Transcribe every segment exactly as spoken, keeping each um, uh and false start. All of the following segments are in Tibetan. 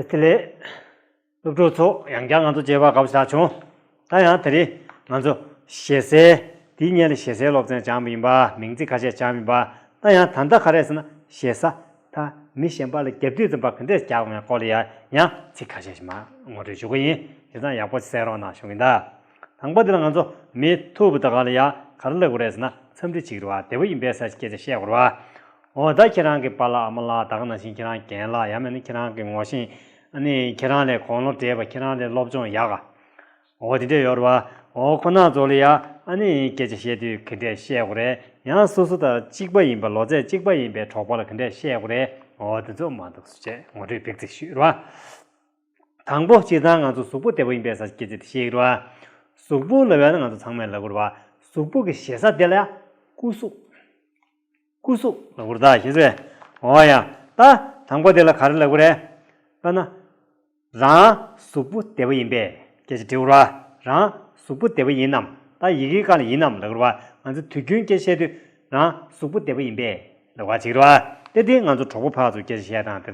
དེ་ལས་སློབ་ཕྲུག་ཚོ་ཡང་བསྐྱར་ང་ཚོ་མཇལ་བར་དགའ་པོ་ཞིག་བྱུང་། ད་ཡང་དེ་རིང་ང་ཚོ་ཞེ་སའི་དེའི་སྔོན་ལ་ཞེ་སའི་སློབ་ཚན་སྦྱངས་པ་ཡིན་པ། མིང་ཚིག་ཁ་ཤས་སྦྱངས་པ་ཡིན་པ། ད་ཡང་ད་ལྟ་ག་རེ་ཟེར་ན། ཞེ་ས་ད་མི་གཞན་པ་ལ་རྒྱབ་དུས་ཙམ་པ་ག་འདྲས་རྒྱག་དགོས་སྐོར་ལ་ཡང་ཡང་ཚིག་ཁ་ཤས་ཤིག་མར་ངོ་སྤྲོད་ཞུ་གི་ཡིན། དེ་ཙང་ཡག་པོ་གསན་རོགས་གནང་ཞུ་གི་ཡིན་ད། དང་པོ་དེ་ལ་ང་ཚོ་མི་ཐུག་པ་དེ་ག་ལ་ཡ་ག་རེ་ལབ་དགོས་རེད་ཟེར་ན། འཚམས་འདྲི་བྱེད་ཀྱི་རེད་བ། བདེ་པོ་ཡིན་པས་ཟེར་སྐད་ཆ་བཤད་དགོས་རེད་བ། འོ་ད་ཁྱེད་རང་གི་པཱ་ལགས་ཨ་མ་ལགས། ད་ག་ནང་བཞིན་ཁྱེད་རང་རྒན་ལགས། ཡང་མིན་ན་ཁྱེད་རང་གི་ངོ་ཤེས། ཨ་ནི་ཁྱེད་རང་ལས་དགུང་ལོ་བགྲེས་པ། ཁྱེད་རང་ལས་སློབ་སྦྱོང་ཡག་ག་འོ་དེ་འདྲས་ཡོད་རེད་བ། འོ་ཁོ་ན་ཚོ་ལ་ཡ་ཨ་ནི་སྐད་ཆ་བཤད་དུས་ག་འདྲས་བཤད་དགོས་རེད། ཡང་སོ་སོ་དང་གཅིག་པ་ཡིན་པ། ལོ་ཚད་གཅིག་པ་ཡིན་པའི་གྲོགས་པོ་ལ་ག་འདྲས་བཤད་དགོས་རེད། འོ་དེ་ཚོ་མ་འདུག་སུ་བྱས་ངོ་སྤྲོད་ཕེབས་ཚིག་ཞུས་རེད་བ། དང་པོ་སྤྱིར་བཏང་ང་ཚོ་གཟུགས་པོ་བདེ་པོ་ཡིན་པས་ཟེར་སྐད་ཆ་དེ་བཤད་ཀྱི་རེད་བ། གཟུགས་པོ་ལབ་ཡ་ནི་ང་ཚོ་ཚང་མས་ལབ་དགོས་རེད་བ། གཟུགས་པོ་གི་ཞེ་ས་དེ་ལ་ཡ་སྐུ་གཟུགས། སྐུ་གཟུགས་ལབ་དགོས་རེད་ད། ཤེས་སོང་། འོ་ཡ། ད་དང་པོ་དེ་ལ་ག་རེ་ལབ་དགོས་རེད། ལབ་ན། རང་གཟུགས་པོ་བདེ་པོ་ཡིན་པས་སྐད་ཆ་དྲི་དགོས་རེད་བ། རང་གཟུགས་པོ་བདེ་པོ་ཡིན་ནམ། ད་ཡི་གེའི་སྒང་ལ་ཡིན་ནམ་ལབ་དགོས་རེད་བ། ང་ཚོ་དུས་རྒྱུན་སྐད་ཆ་བཤད་དུས་རང་གཟུགས་པོ་བདེ་པོ་ཡིན་པས་ལབ་པ་ཅིག་རེད་བ། དེ་དེ་ང་ཚོ་གྲོགས་པོ་ཕར་ཚུར་སྐད་ཆ་བཤད་སྟངས་དེ་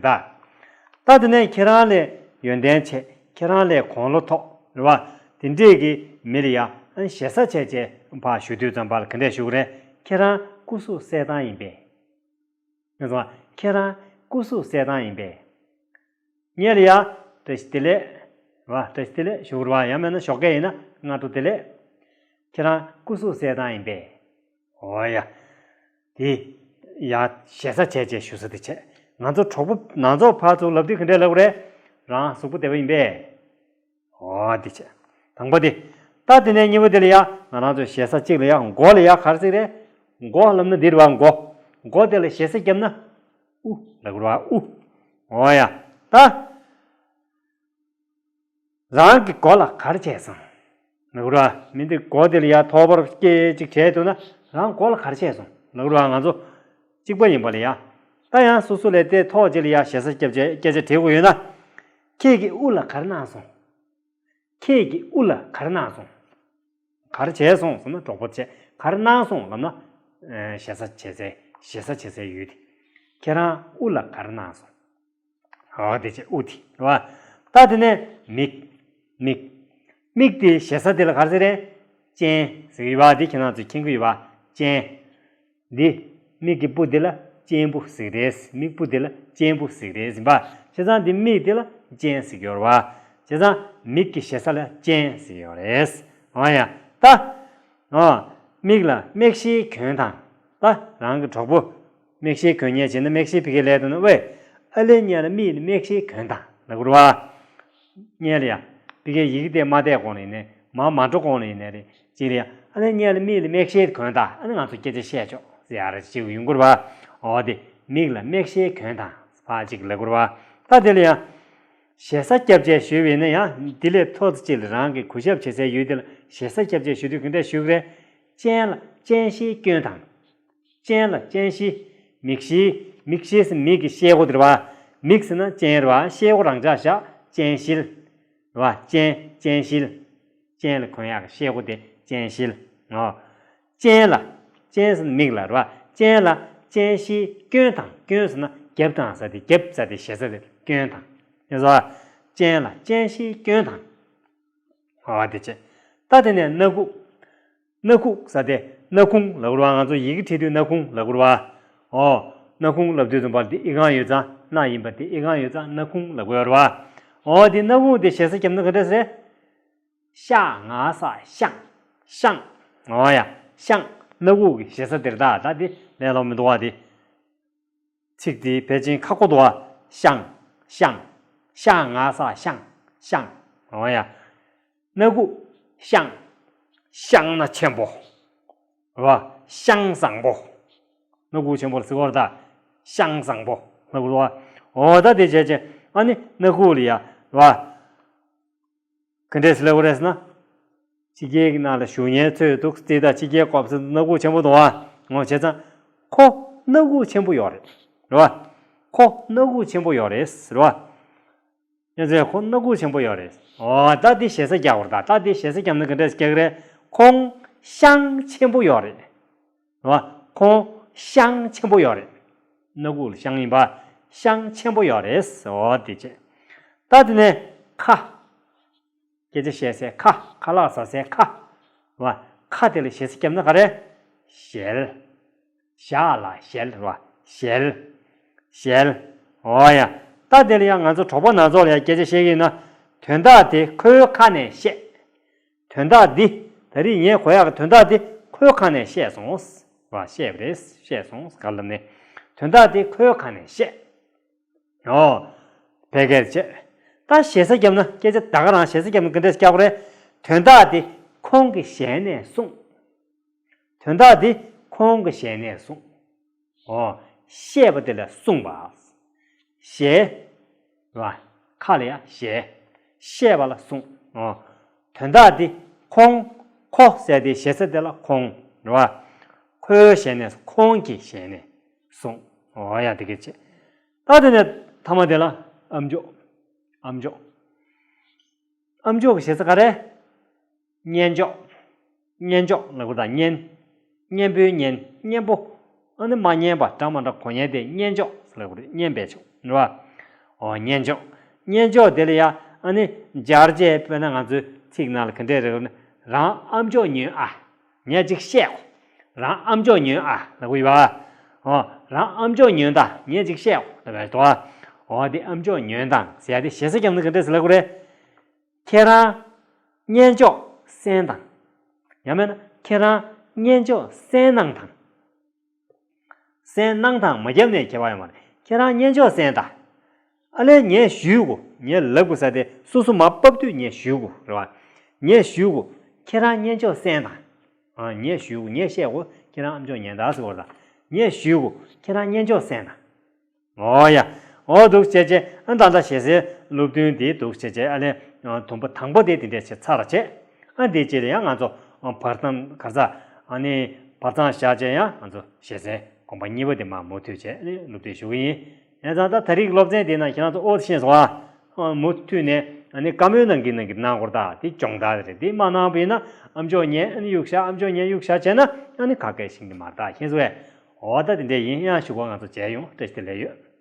ད། ད་དེ་ནས་ཁྱེད་རང་ལས་ཡོན་ཏན་ཆེ། ཁྱེད་རང་ལས་དགུང་ལོ་མཐོ་རེད་བ། དེ་འདྲས་ཀྱི་མི་ལ་ཡ་ཨ་ཞེ་ས་བྱས་བྱས་ཕར་ཞུ་དུས་ཙམ་པ་ལ་ག་འདྲས་ཞུ་གི་རེད། ཁྱེད་རང་སྐུ་གཟུགས་གསལ་ཐང་ཡིན་པས། ངས་སོང་བ། ཁྱེད་རང་སྐུ་གཟུགས་གསལ་ཐང་ཡིན་པས། ངས་ལ་ཡ་བཀྲ་ཤིས་བདེ་ལེགས་རེད་བ། བཀྲ་ཤིས་བདེ་ལེགས་ཞུ་གི་རེད་བ། ཡང་མིན་ན་ཞོགས་ཀས་ཡིན་ན་སྔ་དྲོ་བདེ་ལེགས། ཁྱེད་རང་སྐུ་གཟུགས་གསལ་ཐང་ཡིན་པས། འོ་ཡ། དེ་ཡ་ཞེ་ས་བྱས་བྱས་ཞུ་ས་དེ་བྱས། ང་ཚོ་གྲོགས་པོ་ནང་ཚོགས་ཕར་ཚུར་ལབ་དུས་ག་འདྲས་ལབ་དགོས་རེད། རང་གཟུགས་པོ་བདེ་པོ་ཡིན་པས། འོ་དེ་བྱས། དང་པོ་དེ། ད་དེ་ནས་གཉིས་པ་དེ་ལ་ཡ་ང་རང་ཚོ་ཞེ་ས་གཅིག་ལ་ཡ་མགོ་ལ་ཡ་ག་རེ་ཟེར་རེད། མགོ་ལབ་ན་འདི་རེད་བ། མགོ། མགོ་དེ་ལ་ཞེ་ས་བརྒྱབ་ན། དབུ་ལབ་དགོས་རེད་བ། དབུ། འོ་ཡ། ད། རང་གི་མགོ་ལ་ག་རེ་བྱས་སོང་ལབ་དགོས་རེད་བ། མི་འདི་མགོ་དེ་ལ་ཡ་ཐོག་པར་སྐྱེས་ཅིག་བྱས་འདུག་ན་རང་མགོ་ལ་ག་རེ་བྱས་སོང་ལབ་དགོས་རེད་བ། ང་ཚོ་གཅིག་པ་ཡིན་པ་ལ་ཡ། ད་ཡང་སོ་སོ་ལས་དེ་ཐོག་ཅིག་ལ་ཡ་ཞེ་ས་བརྒྱབ་བྱས་སྐད་ཆ་དྲི་དགོས་ཡོད་ན། ཁྱེད་ཀྱི་དབུ་ལ་ག་རེ་གནང་སོང་། ཁྱེད་ཀྱི་དབུ་ལ་ག་རེ་གནང་སོང་། ག་རེ་བྱས་སོང་ཟེར་ན་གྲོགས་པོ་བྱས། ག་རེ་གནང་སོང་ལབ་ན། ཨ་ཞེ་ས་བྱས་ཚེ། ཞེ་ས་བྱས་ཚེ་ཡོད་དེ། ཁྱེད་རང་དབུ་ལ་ག་རེ་གནང་སོང་། འོ་དེ་བྱས། དབུ་དེ་རེད་བ། ད་དེ་ནས་མིག་མིག་མིག་དེ་ཞེ་ས་དེ་ལ་ག་རེ་ཟེར་རེད། སྤྱན་ཟེར་གྱི་ཡོད་བ། དེ་ཁྱེད་རང་ཚོས་མཁྱེན་གྱི་ཡོད་བ། སྤྱན། འདི། མིག་གི་སྤུ་འདི་ལ་སྤྱན་སྤུ་ཟེར་གྱི་རེད། མིག་སྤུ་འདི་ལ་སྤྱན་སྤུ་ཟེར་གྱི་རེད་ཟེར་བ། བྱས་ཙང་འདི་མིག་འདི་ལ་སྤྱན་ཟེར་གྱི་ཡོད་རེད་བ། བྱས་ཙང་མིག་གི་ཞེ་ས་ལ་སྤྱན་ཟེར་གྱི་ཡོད་རེད། འོ་ཡ། ད། འོ། མིག་ལ་མིག་ཤེལ་གྱོན་དང་། ད་རང་གི་གྲོགས་པོ། མིག་ཤེལ་གྱོན་མཁན་བྱས་ན་མིག་ཤེལ་ཕ་གིར་ལབ་འདུག་ན། ཝེ། ཨ་ལེ་ཉལ་ལ་མིག་ལ་མིག་ཤེལ་གྱོན་དང་ལབ་དགོས་རེད་བ། ཉལ་ལ་ཡ། ཕ་གིར་ཡི་གེ་དེ་མ་བལྟས་གོང་ལ་ཡིན་ནའི། མ་མ་འགྲོ་གོང་ལ་ཡིན་ནའི་རེད། གཅིག་ལ་ཡ། ཨ་ལེ་ཉལ་ལ་མིག་ལ་མིག་ཤེལ་གྱོན་དང་། ཨ་ནི་ང་ཚོ་སྐད་ཆ་བཤད་ཆོག་ཟེར་ཡ་རེ་བྱེད་དགོས་ཡོང་གི་རེད་བ། འོ་དེ། མིག་ལ་མིག་ཤེལ་གྱོན་དང་ཕར་གཅིག་ལབ་དགོས་རེད་བ། ད་དེ་ལ་ཡ། ཞེ་ས་བརྒྱབ་བྱས་ཞུས་པ་ཡིན་ན་ཡང་དེ་ལས་ཐོག་ཙམ་ཅིག་ལ་རང་གི་གུས་ཞབས་བྱེད་སའི་ཡུལ་དེ་ལ་ཞེ་ས་བརྒྱབ་བྱས་ཞུ་དུས་ག་འདྲས་ཞུ་གི་རེད། སྤྱན་ལ་སྤྱན་ཤེལ་གྱོན་དང་། སྤྱན་ལ་སྤྱན་ཤེལ། མིག་ཤེལ། མིག་ཤེལ་ཟེར་མིག་གི་ཤེལ་སྒོ་དེ་རེད་བ། མིག་ཟེར་ན་སྤྱན་རེད་བ། ཤེལ་སྒོ་རང་འཇགས་བཞག་སྤྱན་ཤེལ། རེད་བ། སྤྱན། སྤྱན་ཤེལ། སྤྱན་ལ་གོན་ཡག་གི་ཤེལ་སྒོ་དེ་སྤྱན་ཤེལ། ཨོ། སྤྱན་ལ། སྤྱན་ཟེར་ན་མིག་ལ་རེད་བ། སྤྱན་ལ་སྤྱན་ཤེལ་གྱོན་དང་། གྱོན་ཟེར་ན་རྒྱབ་དང་ཟེར་དེ། རྒྱབ་ཟེར་དེ་ཞེ་ས་དེ། གྱོན་དང་། ཡོང་སོང་བ། སྤྱན་ལ་སྤྱན་ཤེལ་གྱོན་དང་། ཨོ་དེ་བྱས། ད་དེ་ནས་སྣ་ཁུག་སྣ་ཁུག་ཟེར་དེ་སྣ་ཁུང་ལབ་དགོས་རེད་བ། ང་ཚོ་ཡི་གེ་བྲིས་དུས་སྣ་ཁུང་ལབ་དགོས་རེད་བ། ཨོ། སྣ་ཁུང་ལབ་དུས་ཙམ་པ་འདི་ཨི་ཁུང་ཡོད་ཙང་། སྣ་ཡིན་པ་འདི་ཨི་ཁུང་ཡོད་ཙང་སྣ་ཁུང་ལབ་དགོས་རེད་བ། ཨོ་དེ་སྣ་ཁུང་དེ་ཞེ་ས་བརྒྱབ་ན་ག་འདྲ་ཟེར། ཤ་ང་ས་ཤང་། ཤང་། ཨོ་ཡ། ཤང་། སྣ་ཁུག་གི་ཞེ་ས་དེ་རེད་ད། ད་དེ་ལས་སླ་པོ་མི་འདུག་བ། དེ། ཚིག་དེ་ཕལ་ཆེར་ཁག་པོ་འདུག་བ། ཤང་། ཤང་། ཤ་ང་ས་ཤང་། ཤང་། ཨོ་ཡ། སྣ་ཁུག་ཤང་། ཤང་ན་ཆེན་པོ། རེད་བ། ཤང་བཟང་པོ། སྣ་ཁུག་ཆེན་པོ་ལ་ཟེར་བ་རེད་ད། ཤང་བཟང་པོ་ལབ་དགོས་རེད་བ། ཨོ་ད་དེ་བྱས་བྱས། ཨ་ནི་སྣ་ཁུག་ལ་ཡ་རེད་བ། ག་འདྲས་ལབ་དགོས་རེད་ཟེར་ན། ཕྱི་རྒྱལ་གྱི་ནང་ལ་བཞུགས་མཁན་ཚོས་འདུག་སེ་ད་ཕྱི་རྒྱལ་སྐོར་ཟེར་སྣ་ཁུག་ཆེན་པོ་འདུག་བ། ངོ་བྱས་ཙང་། ཁོ་སྣ་ཁུག་ཆེན་པོ་ཡོད་རེད། རེད་བ། ཁོ་སྣ་ཁུག་ཆེན་པོ་ཡོད་རེད། རེད་བ། ཡང་ཚེ་ཁོ་སྣ་ཁུག་ཆེན་པོ་ཡོད་རེད། ཨོ་ད་དེ་ཞེ་ས་རྒྱག་དགོས་རེད་ད། ད་དེ་ཞེ་ས་བརྒྱབ་ན་ག་འདྲས་རྒྱག་གི་རེད། ཁོང་ཤང་ཆེན་པོ་ཡོད་རེད། རེད་བ། ཁོང་ཤང་ཆེན་པོ་ཡོད་རེད། སྣ་ཁུག་ལ་ཤང་ཡིན་པ། ཤང་ཆེན་པོ་ཡོད་རེད། ཨོ་དེ་བྱས། ད་དེ་ནས་ཁ། སྐད་ཆ་བཤད་སའི་ཁ། ཁ་ལག་ཟ་སའི་ཁ། རེད་བ། ཁ་དེ་ལ་ཞེ་ས་བརྒྱབ་ན་ག་རེ། ཞལ། ཞ་ལ་ཞལ། རེད་བ། ཞལ། ཞལ། འོ་ཡ། ད་དེ་ལ་ཡང་ང་ཚོ་གྲོགས་པོ་ནང་ཚོགས་ལ་ཡང་སྐད་ཆ་བཤད་ཀྱི་ཡིན་ན། དོན་དག་དེ་ཁོའི་ཁ་ནས་བཤད། དོན་དག་འདི་ད་རེས་ངས་གོ་ཡག་གི་དོན་དག་འདི་ཁོའི་ཁ་ནས་བཤད་སོང་། རེད་བ། བཤད་པ་རེད། བཤད་སོང་ག་ལབ་ནས། དོན་དག་འདི་ཁོའི་ཁ་ནས་བཤད། ཨོ། ཕལ་སྐད་བྱས། ད་ཞེ་ས་བརྒྱབ་ན། སྐད་ཆ་ད་ག་རང་ཞེ་ས་བརྒྱབ་ན་ག་འདྲས་རྒྱག་དགོས་རེད། དོན་དག་འདི་ཁོང་གི་ཞལ་ནས་གསུངས། དོན་དག་འདི་ཁོང་གི་ཞལ་ནས་གསུངས། ཨོ། བཤད་པ་དེ་ལ་གསུངས་པ། ཞལ། རེད་བ། ཁ་ལ་ཡ་ཞལ། བཤད་པ་ལ་གསུངས། ཨོ། དོན་དག་འདི་ཁོང་། ཁོ་ཟེར་དེ་ཞེ་ས་དེ་ལ་ཁོང་། རེད་བ། ཁོའི་ཞལ་ནས། ཁོང་གི་ཞལ་ནས་གསུངས། ཨོ་ཡ། དེ་སྐད་བྱས། ད་དེ་ནས་མཐའ་མ་དེ་ལ་ཨ་མཆོག་ཨ་མཆོག་ཨ་མཆོག་གི་ཞེ་ས་ག་རེ། གཉེན་མཆོག་གཉེན་མཆོག་ལབ་དགོས་རེད་ད། གཉེན། གཉེན་པོའི་གཉེན། གཉེན་པོ། ཨ་ནི་མ་གཉེན་པ་འདྲ་མ་འདྲ་གོ་མཁན་དེ་གཉེན་མཆོག་ལབ་དགོས་རེད། གཉེན་པའི་མཆོག། རེད་བ། ཨོ། གཉེན་མཆོག་གཉེན་མཆོག་དེ་ལ་ཡ། ཨ་ནི་སྦྱར་བྱས་དཔེར་ན་ང་ཚོའི་ཚིག་ནང་ལ་ག་འདྲས་རེད་ལབ་ན། རང་ཨ་མཆོག་ཉོན་ཨ། ངས་ཅིག་བཤད་གོ། རང་ཨ་མཆོག་ཉོན་ཨ་ལབ་དགོས་ཡོད་པ། ཨོ། རང་ཨ་མཆོག་ཉོན་དང་། ངས་ཅིག་བཤད་གོ་ལབ་པ་རེད་དོ། ཨོ། དེ་ཨ་མཆོག་ཉོན་དང་ཟེར་ཡ་དེ་ཞེ་ས་བརྒྱབ་ན་ག་འདྲས་ལབ་དགོས་རེད། ཁྱེད་རང་གཉེན་མཆོག་གསན་དང་། ཡང་མིན་ན་ཁྱེད་རང་གཉེན་མཆོག་གསན་གནང་དང་། གསན་གནང་དང་མ་བརྒྱབ་ནས་ཁྱད་པར་ཡོད་མ་རེད། ཁྱེད་རང་གཉེན་མཆོག་གསན་དང་། ཨ་ལས་ངས་ཞུ་དགོས། ངས་ལབ་དགོས་ས་དེ་སོ་སོ་མར་ཕབ་དུས་ངས་ཞུ་དགོས། རེད་བ། ངས་ཞུ་དགོས། ཁྱེད་རང་གཉེན་མཆོག་གསན་དང་། ཨ། ངས་ཞུ་དགོས། ངས་བཤད་དགོས། ཁྱེད་རང་ཨ་མཆོག་ཉན་དང་ཟེར་དགོས་རེད། ངས་ཞུ་དགོས། ཁྱེད་རང་གཉེན་མཆོག་གསན་དང་། ཨོ་ཡ། ཨོ། འདུག་བྱས་བྱས། ཨ། ད་ལྟ་ཞེ་སའི་སློབ་ཐུན་དེ་འདུག་བྱས་བྱས། ཨ་ལས། ཨ། དུམ་བུ་དང་པོ་དེ་དེ་འདྲས་བྱས་ཚར་བྱས། ཨ། དེ་རྗེས་ལ་ཡང་ང་ཚོ། ཨ། བར་མཚམས་ག་ས། ཨ་ནི་བར་མཚམས་བཞག་བྱས་ཡང་ང་ཚོ་ཞེ་སའི་དགོངས་པ་གཉིས་པ་དེ་མར་མུ་མཐུད་བྱས། ཨ་ནི་སློབ་ཁྲིད་ཞུ་གི་ཡིན། ཡིན་ཙང་ད་ད་རེས་ཀྱི་སློབ་ཚན་དེ་ནང་ཁྱེད་རང་ཚོ་ཨོ་ཤེས་སོང་ཨ། ཨ། མུ་མཐུད་ནས། ཨ་ནི་བཀའ་མོལ་གནང་གི་གནང་གི་གནང་དགོས་རེད་ད། དེ་སྦྱོང་བརྡར་རེད། དེ་མ་གནང་བ་ཡིན་ན་ཨ་མཆོག་ཉན། ཨ་ནི་གཡུག་བཞག་ཨ་མཆོག་ཉན། གཡུག་བཞག་བྱས་ན་ཨ་ནི་ཁ་སྐད་ཤེས་ཀྱི་མ་རེད་ད། མཁྱེན་སོང་ངས། འོ། ད་དེ་འདྲས་ཡིན། ཡང་ཞུ་བ་ང་ཚོ་མཇལ་ཡོང་། བཀྲ་ཤིས་བདེ་ལེགས་ཡོད།